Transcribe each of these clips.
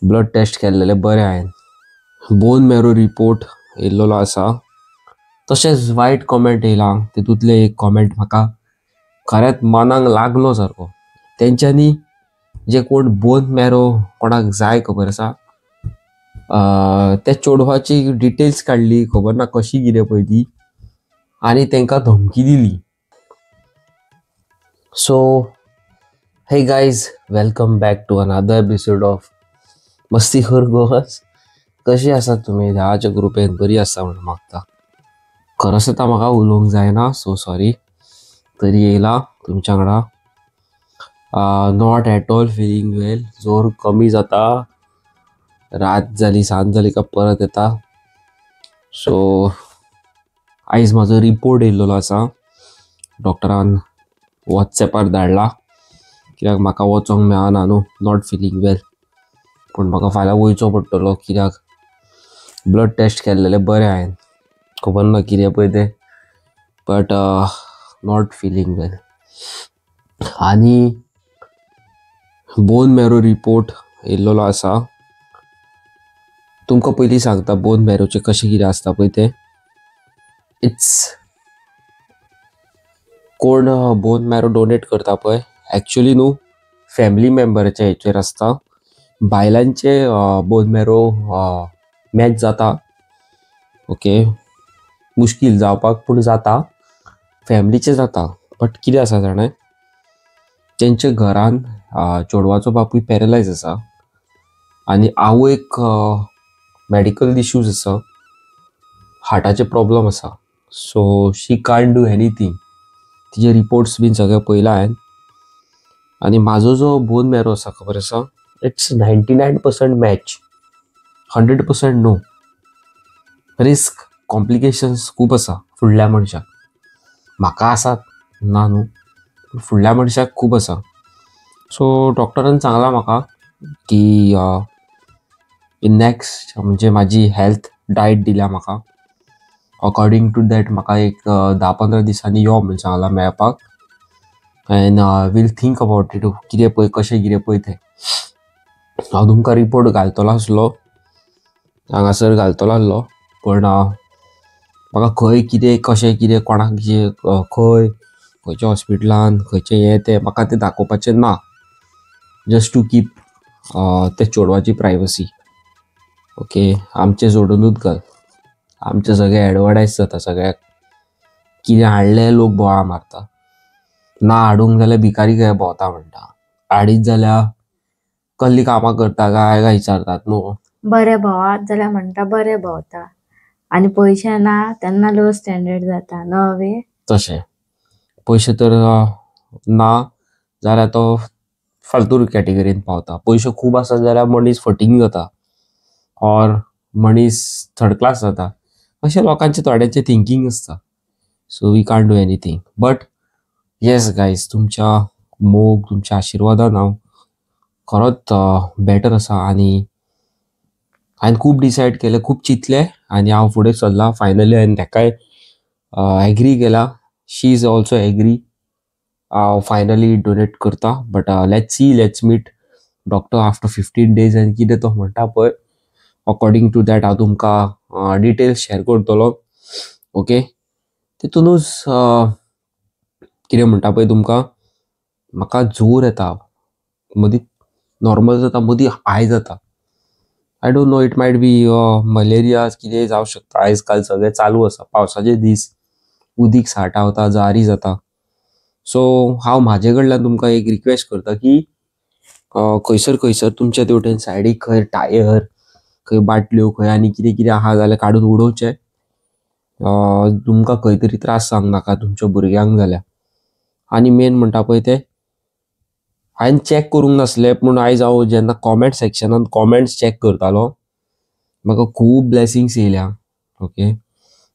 Blood taste केल्लेले बरें हांवें. Bone marrow report येयल्लो आसा. तशेंच वायट कॉमेंट येयला, तितूंतले एक कॉमेंट म्हाका खरेंच मनाक लागलो सारको. तेंच्यांनी जे कोण बोन मॅरो कोणाक जाय खबर आसा, त्या चेडवाची डिटेल्स काडली, खबर ना कशी कितें पळय ती, आनी तांकां धमकी दिली. So hey guys, welcome back to another episode of मस्तीखोर Goa's. कशी आसात तुमी? देवाच्या कृपेन बरी आसा म्हूण मागता. खरोच आतां म्हाका उलोवंक जायना, सो सॉरी, तरी येयला तुमच्या वांगडा. Not at all feeling well. जोर कमी जाता, रात जाली सांज जाली काय परत येता. सो आयज म्हाजो रिपोर्ट येयल्लो आसा, डॉक्टरान वॉट्सॅपार धाडला, कित्याक म्हाका वचोंक मेळना न्हू, not feeling वेल. पूण म्हाका फाल्यां वयचो पडटलो, कित्याक ब्लड टेस्ट केल्लेले बरें हांवें. खबर ना कितें पळय तें, बट not feeling वेल. आनी बोन मॅरो रिपोर्ट येयल्लो आसा. तुमकां पयलीं सांगता बोन मॅरोचें कशें कितें आसता पळय तें. It's कोण बोन मॅरो डोनेट करता पळय, एक्चुली न्हू फॅमिली मेंबराच्या हेचेर आसता. बायलांचे बोन मॅरो मॅच जाता, ओके, मुश्कील जावपाक पूण जाता, फॅमिलीचे जाता. बट कितें आसा जाणा, तेंच्या घरान चेडवाचो बापूय पॅरलायज आसा आनी आवयक मॅडिकल इश्यूज आसा, हार्टाचे प्रॉब्लम आसा. So she can't do anything. तिजे रिपोर्ट्स बीन सगळे पळयला हांवें. आनी म्हाजो जो बोन मॅरो आसा खबर आसा, it's 99% match, 100% no. Risk complications खूब आसा फुडल्या मनशाक. म्हाका आसात ना न्हू, पूण फुडल्या मनशाक खूब आसा. सो डॉक्टरान सांगलां म्हाका की नॅक्स्ट म्हणजे म्हाजी हेल्थ डायट दिल्या म्हाका, अकॉर्डींग टू that म्हाका एक 10-15 दिसांनी यो म्हूण सांगलां मेळपाक. And we'll think about it, कितें पळय कशें कितें पळय तें. हांव तुमकां रिपोर्ट घालतलो आसलो, हांगासर घालतलो आसलो, पूण म्हाका खंय कितें कशें कितें कोणाक कितें खंय खंयच्या हॉस्पिटलान खंयचें हें तें म्हाका तें दाखोवपाचें ना, जस्ट टू कीप त्या चेडवाची प्रायवसी. ओके, आमचें सोडुनूच घाल, आमचें सगळें एडवर्टायज जाता सगळ्याक. कितें हाडलें लोक बोवाळ मारता, ना हाडूंक जाल्यार भिकारी काय भोंवता म्हणटा, हाडीत जाल्यार कसलीं कामां करता काय काय विचारतात न्हू. बरें भोंवात जाल्यार म्हणटा बरें भोंवता, आनी पयशे ना तेन्ना लो स्टँडर्ड जाता न्हू वे. तशें पयशे तर ना जाल्यार तो फालतूर कॅटेगरीन पावता. पयशे खूब आसत जाल्यार मनीस फटींग जाता ऑर मनीस थर्ड क्लास जाता. अशें लोकांचें थोड्यांचें थिंकींग आसता. So we can't do anything. But yes guys, तुमच्या मोग तुमच्या आशिर्वादान हांव खरोच बेटर आसा. आनी हांवें खूब डिसायड केलें, खूब चिंतलें आनी हांव फुडें सरलां. फायनली हांवें ताकाय एग्री केला, शी is also agree. हांव फायनली डोनेट करता. But let's see, let's meet doctor after 15 days आनी कितें तो म्हणटा पळय, अकॉर्डींग टू that हांव तुमकां डिटेल्स शेअर करतलो. ओके, तितूनच कितें म्हणटा पळय तुमकां, म्हाका जोर येता, मदीं नॉर्मल जाता, मदीं हाय जाता. I don't know, it might be malaria, कितेंय जावं शकता. आयज काल सगळें चालू आसा, पावसाचे दीस, उदीक साठावता, जारी जाता. सो हांव म्हाजे कडल्यान तुमकां एक रिक्वेस्ट करता की खंयसर खंयसर तुमच्या तेवटेन सायडीक खंय टायर, खंय बाटल्यो, खंय आनी कितें कितें आहा जाल्यार काडून उडोवचें. तुमकां खंय तरी त्रास जावंक नाका तुमच्या भुरग्यांक जाल्यार. आनी मेन म्हणटा पळय तें हांवें चॅक करूंक नासलें, पूण आयज हांव जेन्ना कॉमेंट सेक्शनान कॉमेंट्स चॅक करतालो, म्हाका खूब ब्लेसिंग्स येयल्या. ओके,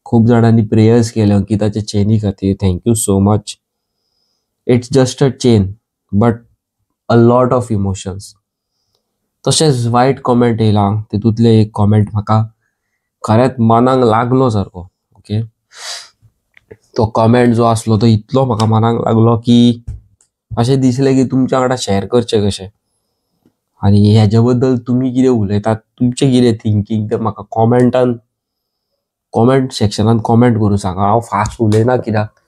खूब जाणांनी प्रेयर्स केले अंकिताचे चेनी खातीर. Thank you so much. It's just a chain but a lot of emotions. तशेंच वायट कॉमेंट येयला, तितूंतले एक कॉमेंट म्हाका खरेंच मनाक लागलो सारको. ओके, तो कॉमेंट जो आसलो तो इतलो म्हाका मनाक लागलो की अशें दिसलें की तुमच्या वांगडा शेअर करचें कशें. आनी हेज्या बद्दल तुमी कितें उलयतात, तुमचें कितें थिंकींग तें म्हाका कॉमेंटान, कॉमेंट सेक्शनान कॉमेंट करून सांगा. हांव फास्ट उलयना कित्याक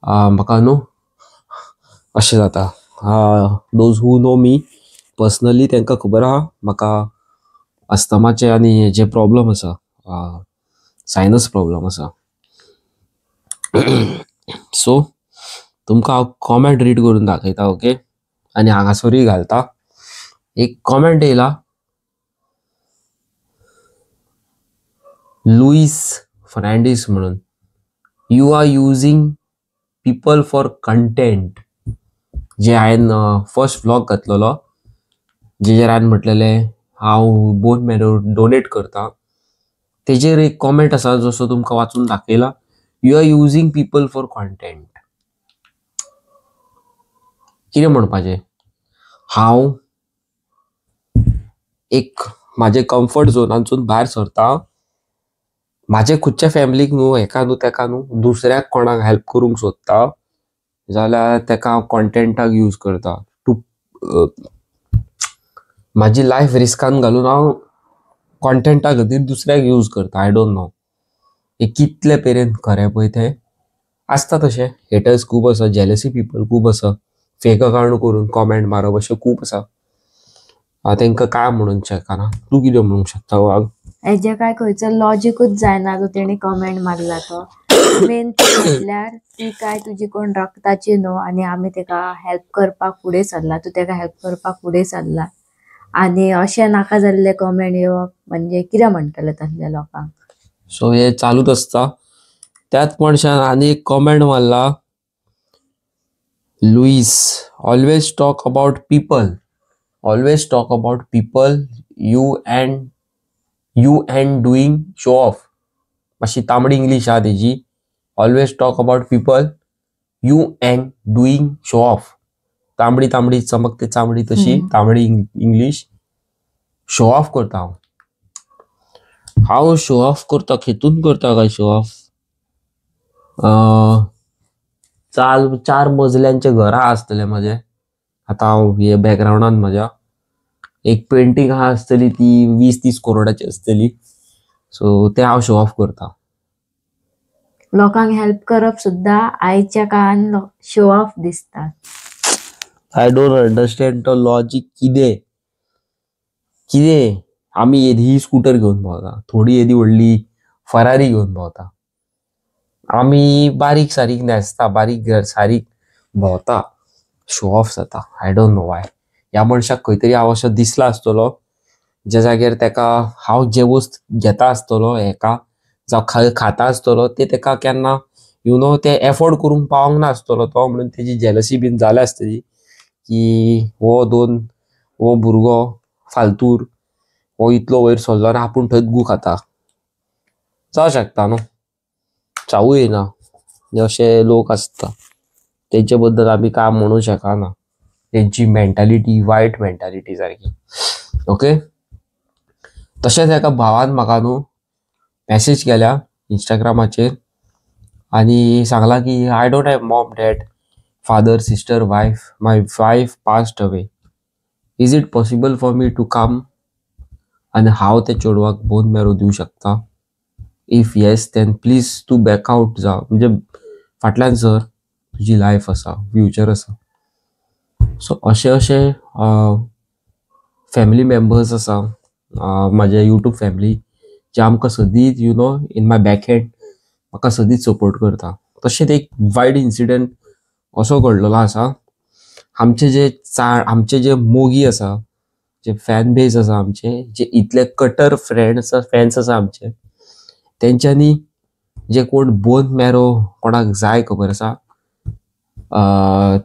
म्हाका न्हू अशें जाता. Those who know me personally तांकां खबर आहा म्हाका अस्थमाचे आनी हेजे प्रॉब्लम आसा, सायनस प्रॉब्लम आसा. सो तुमकां हांव कॉमेंट रीड करून दाखयता, ओके, आनी हांगासरूय घालता. एक कॉमेंट येयला लुईस फर्नांडीस म्हणून, you are using people for content. जे हांवें फर्स्ट व्लॉग घातलेलो जेजेर हांवें म्हटलेलें हांव बोन मॅरो डोनेट करता, तेजेर एक कॉमेंट आसा जसो तुमकां वाचून दाखयला, you are using people for content. कितें म्हणपाचें, हांव एक म्हाजे कम्फर्ट झोनांतसून भायर सरता, म्हाजे खुदच्या फॅमिलीक न्हू, हेका न्हू, तेका न्हू, दुसऱ्याक कोणाक हेल्प करूंक सोदता जाल्यार तेका हांव कॉन्टेंटाक यूज करता. टू म्हाजी लायफ रिस्कान घालून हांव कॉन्टेंटा खातीर दुसऱ्याक यूज करता. I don't know हे कितले मेरेन खरें पळय तें आसता. तशें हेटर्स खूब आसा, जेलसी पिपल खूब आसा, फेक अकावंट करून कॉमेंट मारप अशें खूब आसा. तांकां काय म्हणूंक शकना. तूं कितें म्हणूंक शकता वाग? हेजे काय खंयचो लॉजिकूच जायना जो तेणी कमेंट मारला तो. मेन म्हटल्यार ती काय तुजी कोण रक्ताची न्हू आनी आमी तेका हेल्प करपाक फुडें सरला, तूं तेका हेल्प करपाक फुडें सरला आनी अशें नाका जाल्ले कमेंट येवप म्हणजे कितें म्हणटले तसल्या लोकांक. सो हे चालूच आसता. त्याच मनशान आनी एक कॉमेंट मारला, Luis always talk about people, always talk about people, you and doing show off. मातशी तांबडी इंग्लीश आहा तेजी. Always talk about people, you and doing show off. तांबडी तांबडी चमकते चामडी तशी तांबडी इंग्लीश. शो ऑफ करता हांव. हांव शो ऑफ करता, खेतून करता काय शो ऑफ? चार मजल्यांचें घरा आसतलें म्हजें. आतां हांव हे बॅकग्रावंडान म्हज्या एक पेंटींग आहा आसतली, ती 20-30 करोडाची आसतली. सो तें हांव शो ऑफ करता. लोकांक हेल्प करप सुद्दां आयच्या काळान शो ऑफ दिसता. I don't understand तो लॉजीक कितें. कितें आमी येदी स्कूटर घेवन भोंवता, थोडी येदी व्हडली फरारी घेवन भोंवता, आमी बारीक सारीक न्हेसता, बारीक सारीक भोंवता, शो ऑफ जाता. I don't know Y. ह्या मनशाक खंय तरी हांव अशें दिसला आसतलो ज्या जाग्यार तेका हांव जे वस्त घेता आसतलो, हेका जावं खाता आसतलो, ते तेका केन्ना you know ते एफोर्ड करूंक पावंक ना आसतलो तो, म्हणून तेजी जेलसी बीन जाल्या आसतली की हो दोन हो भुरगो फालतूर, हो इतलो वयर सरलो आनी आपूण थंयच गू खाता. जावं शकता न्हू, चावूय येना. अशे लोक आसता, तेंचे बद्दल आमी काय म्हणूं शकना. तेंची मेंटालिटी वायट मेंटालिटी सारकी. ओके, तशेंच एका भावान म्हाका न्हू मॅसेज केल्या इंस्टाग्रामाचेर आनी सांगलां की I don't have mom dad, father, sister, wife, my wife passed away, is it possible for me to come आनी हांव त्या चेडवाक बोन मॅरो दिवं शकता? If yes then please तूं बॅक आवट जा, म्हणजे फाटल्यान सर, तुजी लायफ आसा, फ्युचर आसा. सो अशे अशे फॅमिली मेंबर्स आसा म्हाज्या यूट्यूब फॅमिली, जे आमकां सदींच you know in my back hand म्हाका सदींच सपोर्ट करता. तशेंच एक वायट इन्सिडंट असो घडलेलो आसा, आमचे जे आमचे जे मोगी आसा, जे फॅन बेज आसा आमचे, जे इतले कटर फ्रेंड्स फॅन्स आसा आमचे, तेंच्यांनी जे कोण बोन मॅरो कोणाक जाय खबर आसा,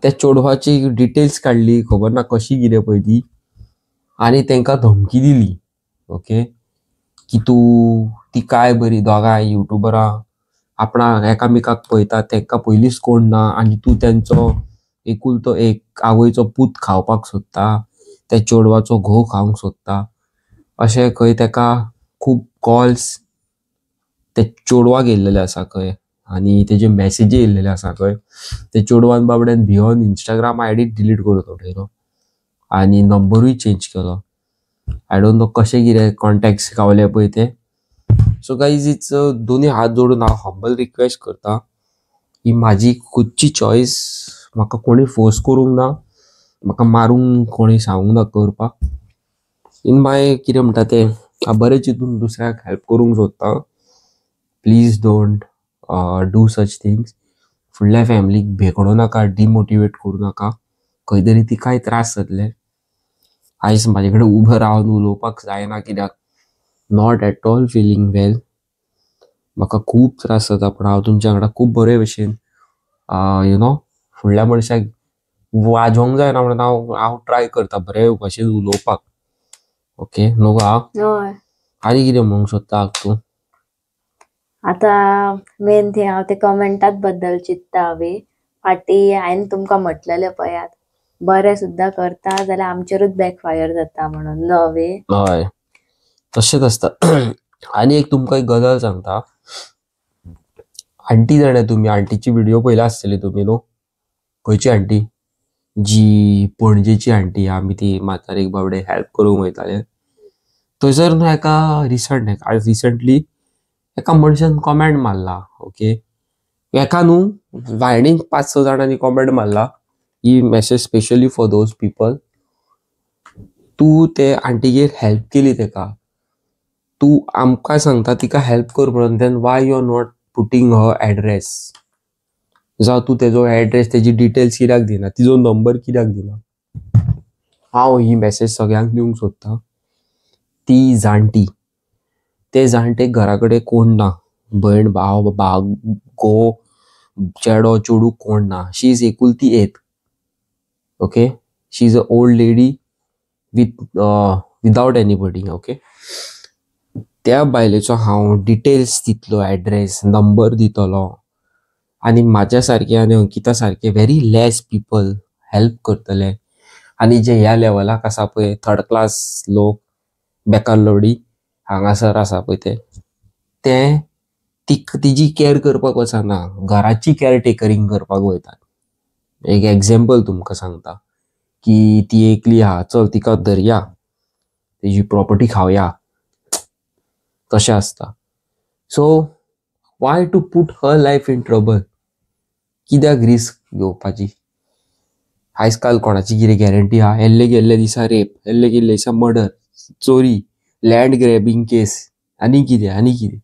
त्या चेडवाची डिटेल्स काडली, खबर ना कशी कितें पळय ती, आनी तांकां धमकी दिली, ओके, की तूं ती काय बरी दोगांय युट्युबरां आपणाक एकामेकाक पळयता, तांकां पयलींच कोण ना आनी तूं तेंचो एकुलतो एक आवयचो पूत खावपाक सोदता, त्या चेडवाचो घोव खावंक सोदता, अशें खंय ताका खूब कॉल्स ते चेडवाक येयल्लेले आसा खंय, आनी तेजे मॅसेजी येयल्लेले आसा खंय. ते चेडवान बाबड्यान भियोन इंस्टाग्राम I D delete करून उडयलो. आनी नंबरूय चेंज केलो. I don't know कशें कितें कॉन्टॅक्ट्स गावले पळय ते. सो गायज, it's दोनी हात जोडून हांव हंबल रिक्वेस्ट करता ही म्हाजी खुदची चॉयस. म्हाका कोणी फोर्स करूंक ना, म्हाका मारूंक कोणी सांगूंक ना करपाक. इन माय कितें म्हणटा तें, हांव बरें चिंतून दुसऱ्याक हेल्प करूंक सोदता. Please don't do such things. फुडल्या फॅमिलीक भेकडो नाका, डिमोटिवेट करूं नाका. खंय तरी तिकाय त्रास जातले. आयज म्हाजे कडेन उबो रावन उलोवपाक जायना, कित्याक not at all feeling well. म्हाका खूब त्रास जाता, पूण हांव तुमच्या वांगडा खूब बरे भशेन फुडल्या मनशाक वाजोवंक जायना म्हणून हांव ट्राय करता बरे भशेन उलोवपाक. ओके न्हू गो? हय. आनी कितें म्हणूंक सोदता तूं? आतां मेन थिंग हांव ते कमेंटात बद्दल चिंत्ता. हांवें फाटीं हांवें तुमकां म्हटलेलें पळयात, बरें सुद्दां करता जाल्यार आमचेरूच बॅकफायर जाता म्हणून न्हय? हय, तशेंच आसता. आनी एक तुमकां एक गजाल सांगता. आंटी जाणा तुमी, आंटीची व्हिडिओ पळयला आसतली तुमी न्हू? खंयची आंटी? जी पणजेची आंटी, आमी ती म्हातारेक बाबडे हेल्प करूंक वयताले. थंयसर न्हू एका रिसंटली एका मनशान कॉमेंट मारला. ओके, एका न्हू, लायनीन 5-6 जाणांनी कॉमेंट मारला. ही message specially for those people. तूं ते आंटीगेर हेल्प केली तेका, तूं आमकां सांगता तिका हेल्प कर म्हणून, then why you are not putting her address? जावं तूं तेजो एड्रेस, तेजी डिटेल्स कित्याक दिना, तिजो नंबर कित्याक दिना? हांव ही मॅसेज सगळ्यांक दिवंक सोदतां. ती जाणटी, ते जाणटे घरा कडेन कोण ना, भयण, भाव, घोव, चेडो, चेडूं कोण ना. She is एकुलती एक. Okay, she is a old lady without anybody. Okay, त्या बायलेचो हांव डिटेल्स दितलो, एड्रेस, नंबर दितलो आनी म्हाज्या सारके आनी अंकिता सारके व्हेरी लेस पिपल हेल्प करतले. आनी जे ह्या लेवलाक आसा पळय, थर्ड क्लास लोक, बेकार लोडी हांगासर आसा पळय, ते ते तिजी कॅर करपाक वचना, घराची कॅर टेकरींग करपाक वयतात. एक एग्जाम्पल तुमकां सांगता की ती एकली आहा, चल तिका धरया, तेजी प्रॉपर्टी खावया, तशें आसता. So why to put her life in trouble? कित्याक रिस्क घेवपाची? आयज काल कोणाची कितें गॅरंटी आहा? येल्ले गेल्ले दिसा रेप, येल्ले गेल्ले दिसा मर्डर, चोरी, लँड ग्रॅबींग केस, आनी कितें आनी कितें.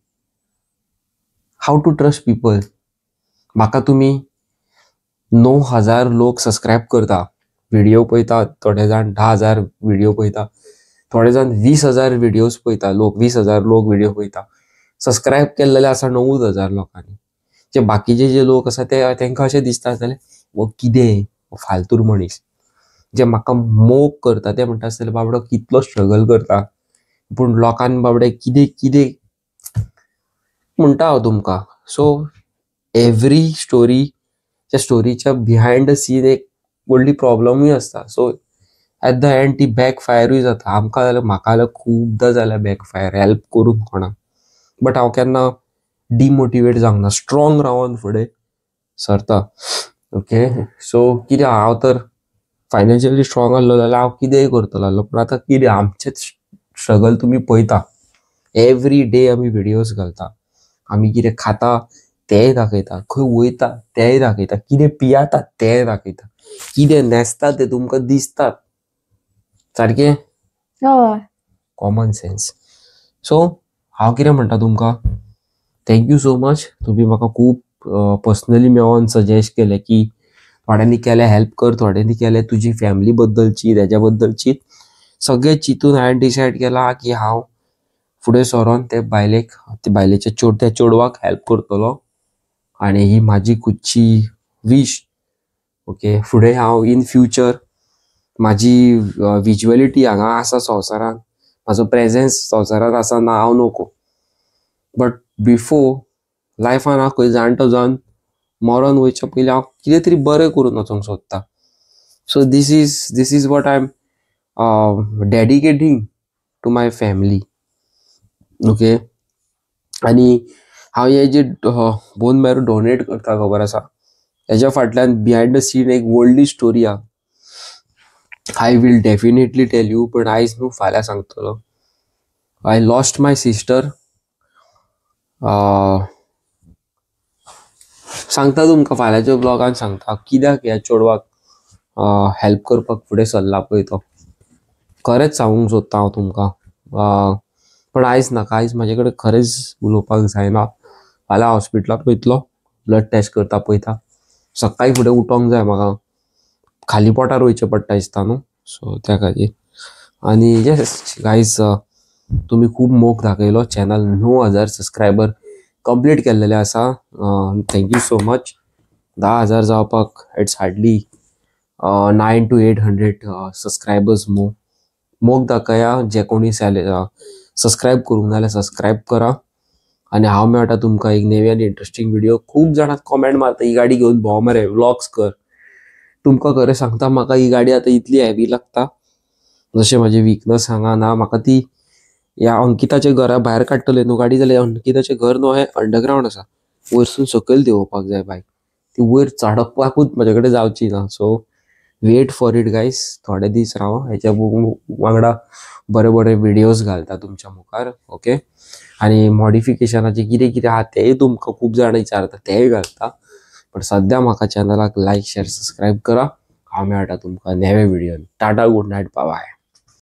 How to trust people? म्हाका तुमी 9000 लोक सबस्क्रायब करता, व्हिडिओ पळयता. थोडे जाण 10,000 व्हिडिओ पळयता, थोडे जाण 20,000 व्हिडियोज पळयता लोक, 20,000 लोक व्हिडिओ पळयता. सबस्क्रायब केल्लेले आसा 90,000 लोकांनी. जे बाकीचे जे लोक आसा ते तांकां अशें दिसता आसतलें, हो कितें हो फालतूर मनीस. जे म्हाका मोग करता ते म्हणटा आसतले, बाबडो कितलो स्ट्रगल करता. पूण लोकांनी बाबडे कितें कितें म्हणटा हांव तुमकां. सो एवरी स्टोरी, त्या स्टोरीच्या बिहायंड the scene एक व्हडली प्रॉब्लमूय आसता. सो एट the and ती बॅक फायरूय जाता. आमकां जाल्यार, म्हाका जाल्यार खुबदां जाल्या बॅक फायर हेल्प करून कोणाक. बट हांव केन्ना डिमोटिवेट जावंक ना, स्ट्रॉंग रावन फुडें सरता. ओके, सो कितें, हांव तर फायनान्शियली स्ट्रॉंग आसलो जाल्यार हांव कितेंय करतलो आसलो. पूण आतां कितें, आमचेच स्ट्रगल तुमी पळयता. एवरी डे आमी व्हिडियोज घालता, आमी कितें खाता तेंय दाखयता, खंय वयता तेंय दाखयता, कितें पियाता तेंय दाखयता, कितें न्हेसता तें तुमकां दिसतात. सारकें? हय. Common sense. सो हांव कितें म्हणटा तुमकां, thank you so much. तुमी म्हाका खूब पर्सनली मेळोन सजेस्ट केलें की थोड्यांनी केलें हेल्प कर, थोड्यांनी केलें तुजी फॅमिली बद्दलची, तेज्या बद्दलची. सगळें चिंतून हांवें डिसायड केलां की हांव फुडें सरोन ते बायलेक, ते बायलेच्या त्या चेडवाक हेल्प करतलो. आनी ही म्हाजी खुदची वीश. ओके, फुडें हांव इन फ्युचर म्हाजी विज्युअलिटी हांगा आसा संवसारांत, म्हाजो प्रेजेन्स संवसारांत आसा ना हांव नको, बट बिफोर लायफान हांव खंय जाणटो जावन मरोन वयच्या पयलीं हांव कितें तरी बरें करून वचोंक सोदता. So this is what I am dedicating to my family. Okay, आनी हांव हे जे बोन मॅरो डोनेट करता, खबर आसा, हेज्या फाटल्यान बिहायंड the scene एक व्हडली स्टोरी आहा. I will definitely tell you, पण आयज न्हू, फाल्यां सांगतलो. I lost my sister. सांगता तुमकां फाल्यांच्या ब्लॉगान सांगता कित्याक ह्या चेडवाक हेल्प करपाक फुडें सरला पळय तो. खरेंच सांगूंक सोदता हांव तुमकां, पण आयज नाका. आयज म्हाजे कडेन खरेंच उलोवपाक जायना. फाल्यां हॉस्पिटलांत वयतलो, ब्लड टेस्ट करता पळयता. सकाळीं फुडें उठोंक जाय म्हाका, खाली पोटार वयचें पडटा दिसता न्हू, सो त्या खातीर. आनी येस गायज, तुमी खूब मोग दाखयलो. चॅनल 9000 सबस्क्रायबर कंप्लीट केल्लेले आसा. Thank you so much. 10,000 जावपाक it's hardly 9 to 800 subscribers more. मोग दाखया. जे कोणी सॅले सबस्क्रायब करूंक ना जाल्यार सबस्क्रायब करा आनी हांव मेळटा तुमकां एक नवी आनी इंट्रस्टींग व्हिडिओ. खूब जाणां कॉमेंट मारता, ही गाडी घेवन भोंव मरे, व्लॉग्स कर. तुमकां खरें सांगता, म्हाका ही गाडी आतां इतली हेवी लागता, जशें म्हाजी विकनस हांगा ना. म्हाका ती ह्या अंकिताच्या घरा भायर काडटले न्हू गाडी जाल्यार, अंकिताचें घर न्हू हें अंडरग्रावंड आसा, वयरसून सकयल देंवोवपाक जाय बायक. ती वयर चडपाकूच म्हजे कडेन जावची ना. So wait for it guys, थोडे दीस राव. हेच्या वांगडा बरे बरे व्हिडियोज घालता तुमच्या मुखार, ओके. आनी मॉडिफिकेशनाचे कितें कितें आहा तेय तुमकां खूब जाणां विचारता, तेय घालता. पण सद्या म्हाका चॅनलाक लायक, शेअर, सबस्क्रायब करा. हांव मेळटा तुमकां नवे व्हिडियोन. Tata, good night, bye.